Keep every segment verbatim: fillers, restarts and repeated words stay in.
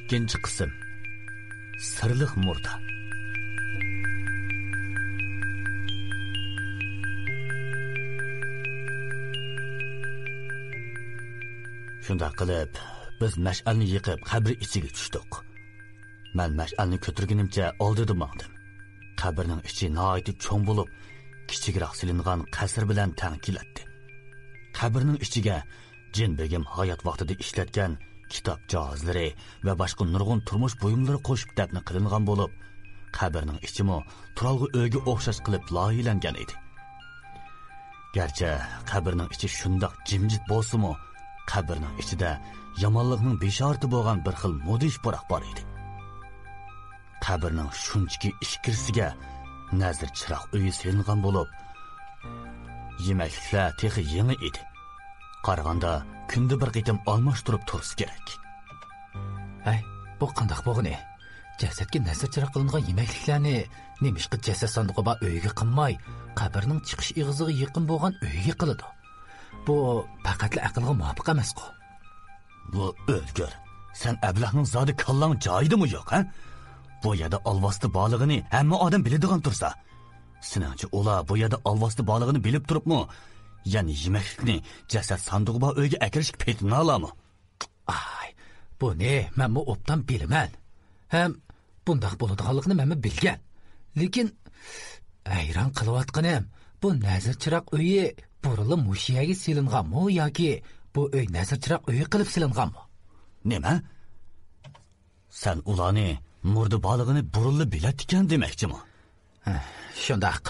ئىككىنچى قىسىم. سىرلىق مۇردا. شۇنداق قىلىپ، بىز مەشئەلنى يېقىپ، قەبرە ئىچىگە چۈشتۇق. مەن مەشئەلنى كۆتۈرگىنىمچە ئالدىدا ماڭدىم. قەبرىنىڭ ئىچى ناھايىتى چوڭ بولۇپ، كىچىكرەك سېلىنغان قەسىر بىلەن تەڭ كېلەتتى. قەبرىنىڭ ئىچىگە جىن بېگىم ھايات ۋاقتىدا ئىشلەتكەن كىتاب جاھازلىرى ۋە باشقا نۇرغۇن تۇرمۇش بۇيۇملىرى قوشۇپ دەپنە قىلىنغان بولۇپ، قەبرىنىڭ ئىچىمۇ تۇرالغۇ ئۆيگە ئوخشاش قىلىپ لايىھەلەنگەن ئىدى. گەرچە قەبرىنىڭ ئىچى شۇنداق جىمجىت بولسىمۇ، قەبرىنىڭ ئىچىدە يامانلىقنىڭ بېشارىتى بولغان بىر خىل مۇدھىش پۇراق بار ئىدى. قەبرىنىڭ شۇنچىكى ئىچكىرىسىگە نەزىر چىراغ ئۆيى سېلىنغان بولۇپ، يېمەكلىكلەر تېخى يېڭى ئىدى. قارىغاندا، كۈندە بىر قېتىم ئالماشتۇرۇپ تۇرسا كېرەك. ھەي، بۇ قانداق بولغىنى؟ جەسەتكە نەزىر چىراغ قىلىنغان يېمەكلىكلەرنى نېمىشقا جەسەت ساندۇقى بار ئۆيگە قىلماي، قەبرىنىڭ چىقىش ئېغىزىغا يېقىن بولغان ئۆيگە قىلىدۇ؟ بۇ پەقەتلا ئەقىلگە مۇۋاپىق ئەمەسقۇ؟ بۇ ئۆلگۈر، سەن ئەبلەخنىڭ زادى كاللاڭ جايىدىمۇ يوق، ھە؟ بۇ يەردە ئالۋاستى بارلىقىنى ھەممە ئادەم بىلىدىغان تۇرسا، سېنىڭچە ئۇلار بۇ يەردە ئالۋاستى بارلىقىنى بىلىپ تۇرۇپمۇ، يەنە يېمەكلىكنى جەسەت ساندۇقى بار ئۆيگە ئەكىرىشكە پېتىنالارمۇ؟ ئاي، بۇنى مەنمۇ ئوبدان بىلىمەن. ھەم بۇنداق بولىدىغانلىقىنى مەنمۇ بىلگەن. لېكىن ھەيران قېلىۋاتقىنىم، بۇ نەزىر چىراغ ئۆيى بۇرۇنلا مۇشۇ يەرگە سېلىنغانمۇ ياكى بۇ ئۆي نەزىر چىراغ ئۆيى قىلىپ سېلىنغانمۇ؟ نېمە؟ سەن ئۇلارنى مۇردا بارلىقىنى بۇرۇنلا بىلەتتىكەن دېمەكچىمۇ؟ ھە، شۇنداق.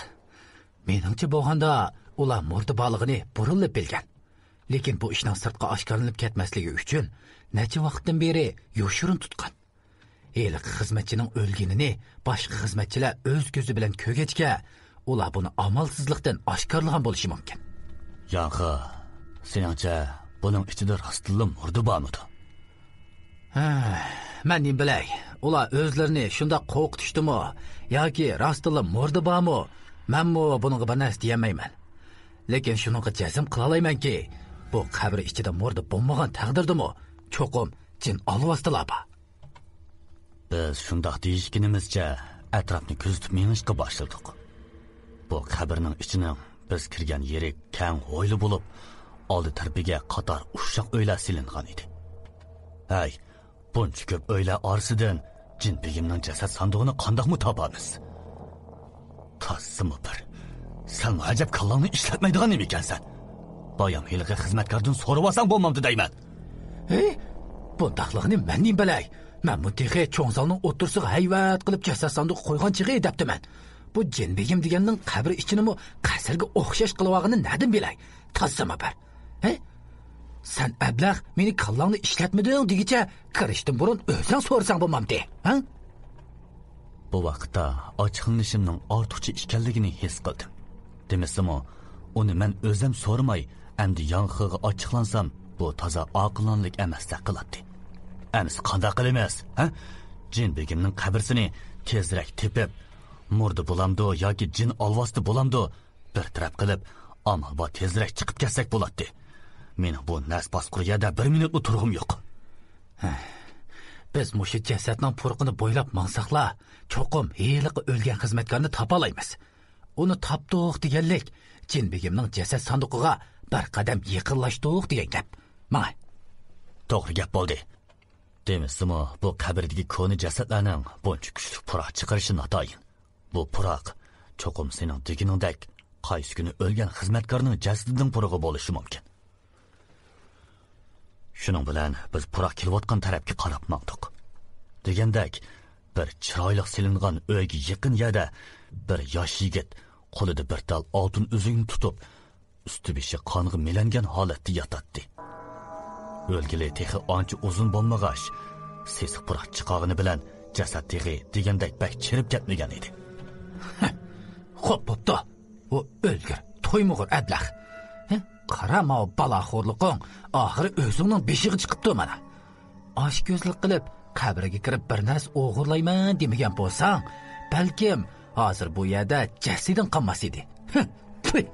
مېنىڭچە بولغاندا، ئۇلار مۇردا بارلىقىنى بۇرۇنلا بىلگەن. لېكىن بۇ ئىشنىڭ سىرتقا ئاشكارىلىنىپ كەتمەسلىكى ئۈچۈن نەچچە ۋاقىتتىن بېرى يوشۇرۇن تۇتقان. ھېلىقى خىزمەتچىنىڭ ئۆلگىنىنى باشقا خىزمەتچىلەر ئۆز كۆزى بىلەن كۆرگەچكە، ئۇلار بۇنى ئامالسىزلىقتىن ئاشكارىلىغان بولۇشى مۇمكىن. ياڭخې، سېنىڭچە بۇنىڭ ئىچىدە راستتىنلا مۇردا بارمىدۇ؟ ھە، مەن نېمە بىلەي، ئۇلار ئۆزلىرىنى شۇنداق قورقۇتۇشتىمۇ ياكى راستتىنلا مۇردا بارمۇ، مەنمۇ بۇنىڭغا بىر نەرسە دېيەلمەيمەن. لېكىن شۇنىڭغا جەزم قىلالايمەنكى، بۇ قەبرە ئىچىدە مۇردا بولمىغان تەقدىردىمۇ، چوقۇم جىن ئالۋاستىلار بار. بىز شۇنداق دېيىشكىنىمىزچە ئەتراپنى كۆزىتىپ مېڭىشقا باشلىدۇق. بۇ قەبرىنىڭ ئىچىنىڭ بىز كىرگەن يېرى كەڭ ھويلا بولۇپ، ئالدى تەرىپىگە قاتار ئۇششاق ئۆيلەر سېلىنغان ئىدى. ھەي، بۇنچە كۆپ ئۆيلەر ئارىسىدىن جىن بېگىمنىڭ جەسەت ساندۇقىنى قانداقمۇ تاپارمىز؟ تازىمۇ بىر. سەنمۇ ئەجەب كاللاڭنى ئىشلەتمەيدىغان نېمىكەنسەن؟ بايام ھېلىقى خىزمەتكاردىن سورىۋالساڭ بولمامدۇ دەيمەن. ھېي، بۇنداقلىقىنى مەن نېمە بىلەي؟ مەنمۇ تېخى چوڭ زالنىڭ ئوتتۇرىسىغا ھەيۋەت قىلىپ جەسەت ساندۇقى قويغان چېغى دەپتىمەن. بۇ جىن بېگىم دېگەننىڭ قەبرە ئىچىنىمۇ قەسىرگە ئوخشاش قىلىۋالغىنىنى نەدىن بىلەي؟ تازىمۇ بىر. ھە؟ سەن ئەبلەخ مېنى كاللاڭنى ئىشلەتمىدىڭ دېگۈچە كىرىشتىن بۇرۇن ئۆزۈڭ سورىساڭ بولمامتى؟ ھە؟ بۇ ۋاقىتتا ئاچچىقلىنىشىمنىڭ ئارتۇقچە ئىكەنلىكىنى ھېس قىلدىم. دېمىسىمۇ، ئۇنى مەن ئۆزۈم سورىماي، ئەمدى ياڭخېغا ئاچچىقلانسام، بۇ تازا ئاقىلانىلىك ئەمەستەك قىلاتتى. ئەمىسە قانداق قىلىمىز، ھە؟ جىن بېگىمنىڭ قەبرىسىنى تېزرەك تېپىپ، مۇردا بولامدۇ ياكى جىن ئالۋاستى بولامدۇ، بىر تەرەپ قىلىپ، ئامال بار تېزرەك چىقىپ كەتسەك بولاتتى. مېنىڭ بۇ نەس باسقۇر يەردە بىر مىنۇتمۇ تۇرغۇم يوق. بىز مۇشۇ جەسەتنىڭ پۇرىقىنى بويلاپ ماڭساقلا، چوقۇم ھېلىقى ئۆلگەن خىزمەتكارنى تاپالايمىز. ئۇنى تاپتۇق دېگەنلىك، جىن بېگىمنىڭ جەسەت ساندۇقىغا بىر قەدەم يېقىنلاشتۇق دېگەن گەپ. ماڭاي. توغرا گەپ بولدى. دېمىسىمۇ، بۇ قەبرىدىكى كونا جەسەتلەرنىڭ بۇنچە كۈچلۈك پۇراق چىقىرىشى ناتايىن. بۇ پۇراق چوقۇم سېنىڭ دېگىنىڭدەك قايسى كۈنى ئۆلگەن خىزمەتكارنىڭ جەسىتىنىڭ پۇرىقى بولۇشى مۇمكىن. شۇنىڭ بىلەن بىز پۇراق كېلىۋاتقان تەرەپكە قاراپ ماڭدۇق. دېگەندەك، بىر چىرايلىق سېلىنغان ئۆيگە يېقىن يەردە بىر ياش يىگىت قولىدا بىر تال ئالتۇن ئۈزۈكنى تۇتۇپ، ئۈستى بېشى قانغا مىلەنگەن ھالەتتە ياتاتتى. ئۆلگىلى تېخى ئانچە ئۇزۇن بولمىغاچ، سېسىق پۇراق چىقارغىنى بىلەن جەسەت تېخى دېگەندەك بەك چىرىپ كەتمىگەن ئىدى. خوپ بوپتۇ. ئۇ ئۆلگۈر، تويمىغۇر ئەبلەخ. ھە؟ قارا، ماۋۇ بالاخورلۇقۇڭ ئاخىرى ئۆزۈڭنىڭ بېشىغا چىقىپتۇ مانا. ئاچكۆزلۈك قىلىپ، قەبرىگە كىرىپ بىر نەرسە ئوغرىلايمەن دېمىگەن بولساڭ، بەلكىم ھازىر بۇ يەردە جەسىتىڭ قالماس ئىدى. ھە، پۈي!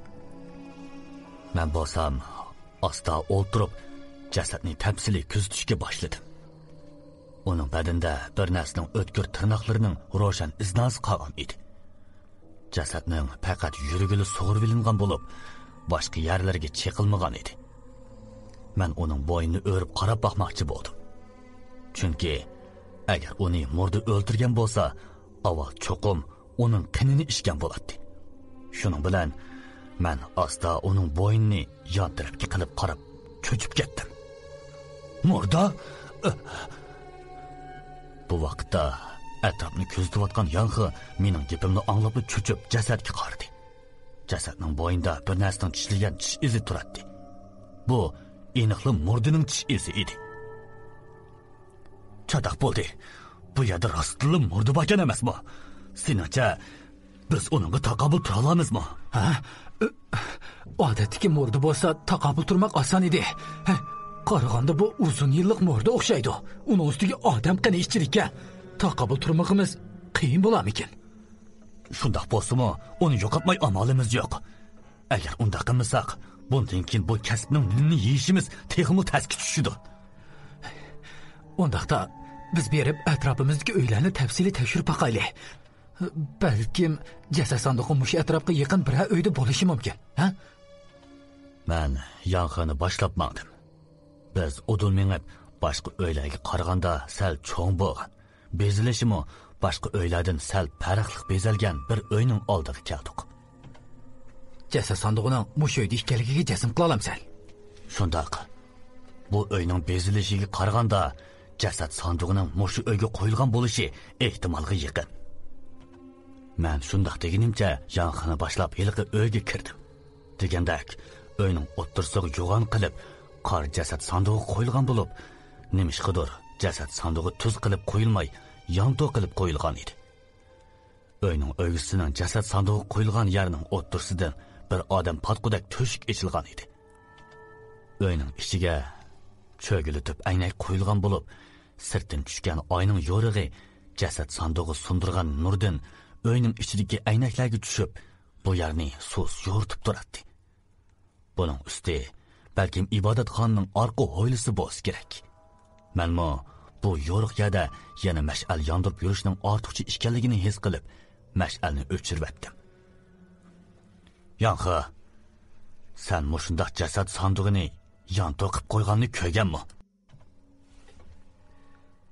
مەن بولسام ئاستا ئولتۇرۇپ، جەسەتنى تەپسىلىي كۆزىتىشكە باشلىدىم. ئۇنىڭ بەدىنىدە بىر نەرسىنىڭ ئۆتكۈر تىرناقلىرىنىڭ روشەن ئىزناسى قالغان ئىدى. جەسەتنىڭ پەقەت يۈرىكىلا سۇغۇرۇۋېلىنغان بولۇپ، باشقا يەرلىرىگە چېقىلمىغان ئىدى. مەن ئۇنىڭ بوينىنى ئۆرۈپ قاراپ باقماقچى بولدۇم. چۈنكى ئەگەر ئۇنى مۇردا ئۆلتۈرگەن بولسا، ئاۋۋال چوقۇم ئۇنىڭ قېنىنى ئىچكەن بولاتتى. شۇنىڭ بىلەن مەن ئاستا ئۇنىڭ بوينىنى يان تەرەپكە قىلىپ قاراپ چۆچۈپ كەتتىم. مۇردا؟ بۇ ۋاقىتتا ئەتراپنى كۆزىتىۋاتقان ياڭخې مېنىڭ گېپىمنى ئاڭلاپلا چۆچۈپ جەسەتكە قارىدى. جەسەتنىڭ بوينىدا بىر نەرسىنىڭ چىشلىگەن چىش ئىزى تۇراتتى. بۇ ئېنىقلا مۇردىنىڭ چىش ئىزى ئىدى. چاتاق بولدى. بۇ يەردە راستتىنلا مۇردا باركەن ئەمەسمۇ؟ سېنىڭچە، بىز ئۇنىڭغا تاقابىل تۇرالامىزمۇ؟ ھە؟ ئادەتتىكى مۇردا بولسا تاقابىل تۇرماق ئاسان ئىدى. ھە، قارىغاندا بۇ ئۇزۇن يىللىق مۇردا ئوخشايدۇ. ئۇنىڭ ئۈستىگە ئادەم قېنى ئىچىدىكەن. تاقابىل تۇرمىقىمىز قىيىن بولارمىكىن؟ شۇنداق بولسىمۇ، ئۇنى يوقاتماي ئامالىمىز يوق. ئەگەر ئۇنداق قىلمىساق، بۇندىن كېيىن بۇ كەسىپنىڭ نېنىنى يېيىشىمىز تېخىمۇ تەسكە چۈشىدۇ. ئۇنداقتا، بىز بېرىپ ئەتراپىمىزدىكى ئۆيلەرنى تەپسىلىي تەكشۈرۈپ باقايلى. بەلكىم جەسەت ساندۇقى مۇشۇ ئەتراپقا يېقىن بىرەر ئۆيدە بولۇشى مۇمكىن، ھە؟ مەن ياڭخېنى باشلاپ ماڭدىم. بىز ئۇدۇل مېڭىپ، باشقا ئۆيلەرگە قارىغاندا سەل چوڭ بولغان، بېزىلىشىمۇ باشقا ئۆيلەردىن سەل پەرقلىق بېزەلگەن بىر ئۆينىڭ ئالدىغا كەلدۇق. جەسەت ساندۇقىنىڭ مۇشۇ ئۆيدە ئىكەنلىكىگە جەزم قىلالامسەن؟ شۇنداق. بۇ ئۆينىڭ بېزىلىشىگە قارىغاندا، جەسەت ساندۇقىنىڭ مۇشۇ ئۆيگە قويۇلغان بولۇشى ئېھتىمالغا يېقىن. مەن شۇنداق دېگىنىمچە ياڭخېنى باشلاپ ھېلىقى ئۆيگە كىردىم. دېگەندەك، ئۆينىڭ ئوتتۇرىسىغا يوغان قىلىپ قارا جەسەت ساندۇقى قويۇلغان بولۇپ، نېمىشقىدۇر جەسەت ساندۇقى تۈز قىلىپ قويۇلماي، يانتۇ قىلىپ قويۇلغان ئىدى. ئۆينىڭ ئۆگزىسىنىڭ جەسەت ساندۇقى قويۇلغان يەرنىڭ ئوتتۇرىسىدىن بىر ئادەم پاتقۇدەك تۆشۈك ئېچىلغان ئىدى. ئۆينىڭ ئىچىگە چۆگىلىتىپ ئەينەك قويۇلغان بولۇپ، سىرتتىن چۈشكەن ئاينىڭ يورۇقى جەسەت ساندۇقى سۇندۇرغان نۇردىن ئۆينىڭ ئىچىدىكى ئەينەكلەرگە چۈشۈپ، بۇ يەرنى سۇس يورۇتۇپ تۇراتتى. بۇنىڭ ئۈستى بەلكىم ئىبادەتخانىنىڭ ئارقا ھويلىسى بولسا كېرەك. مەنمۇ بۇ يورۇق يەردە يەنە مەشئەل ياندۇرۇپ يۈرۈشنىڭ ئارتۇقچە ئىكەنلىكىنى ھېس قىلىپ، مەشئەلنى ئۆچۈرۈۋەتتىم. ياڭخې، سەن مۇشۇنداق جەسەت ساندۇقىنى يانتۇ قىپ قويغاننى كۆرگەنمۇ؟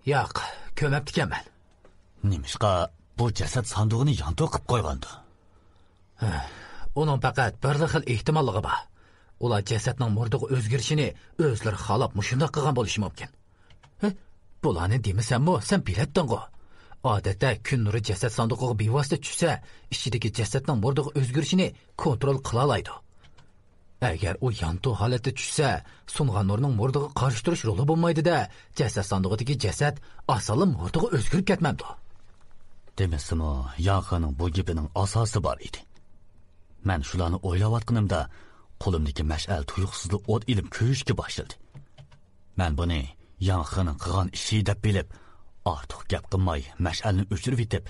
ياق، كۆرمەپتىكەنمەن. نېمىشقا بۇ جەسەت ساندۇقىنى يانتۇ قىپ قويغاندۇ؟ ھە، ئۇنىڭ پەقەت بىرلا خىل ئېھتىماللىقى بار. ئۇلار جەسەتنىڭ مۇردىغا ئۆزگىرىشىنى ئۆزلىرى خالاپ مۇشۇنداق قىلغان بولۇشى مۇمكىن. ھە، بۇلارنى دېمىسەممۇ سەن بىلەتتىڭغۇ. ئادەتتە كۈن نۇرى جەسەت ساندۇقىغا بىۋاسىتە چۈشسە، ئىچىدىكى جەسەتنىڭ مۇردىغا ئۆزگىرىشىنى كونترول قىلالايدۇ. ئەگەر ئۇ يانتۇ ھالەتتە چۈشسە، سۇنغان نۇرنىڭ مۇردىغا قارشى تۇرۇش رولى بولمايدۇ-دە، جەسەت ساندۇقىدىكى جەسەت ئاسانلا مۇردىغا ئۆزگىرىپ كەتمەمدۇ؟ دېمىسىمۇ، ياڭخېنىڭ بۇ گېپىنىڭ ئاساسى بار ئىدى. مەن شۇلارنى ئويلاۋاتقىنىمدا، قولۇمدىكى مەشئەل تۇيۇقسىزلا ئوت ئېلىپ كۆيۈشكە باشلىدى. مەن بۇنى ياڭخېنىڭ قىلغان ئىشى دەپ بىلىپ، ئارتۇق گەپ قىلماي مەشئەلنى ئۆچۈرۈۋېتىپ،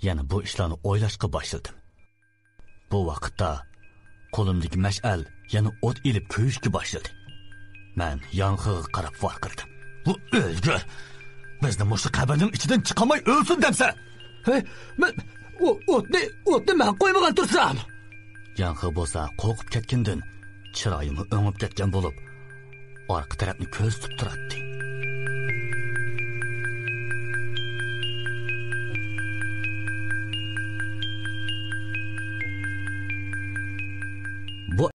يەنە بۇ ئىشلارنى ئويلاشقا باشلىدىم. بۇ ۋاقىتتا قولۇمدىكى مەشئەل يەنە ئوت ئېلىپ كۆيۈشكە باشلىدى. مەن ياڭخېغا قاراپ ۋارقىرىدىم. بۇ ئۆلگۈر! بىزنى مۇشۇ قەبرىنىڭ ئىچىدىن چىقارماي ئۆلسۇن دەمسەن! ھەي، مەن، ئو-، ئوتنى، ئوتنى مەن قويمىغان تۇرسام! ياڭخې بولسا قورقۇپ كەتكىنىدىن چىرايىمۇ ئۆڭۈپ كەتكەن بولۇپ، ئارقا تەرەپنى كۆزىتىپ تۇراتتى.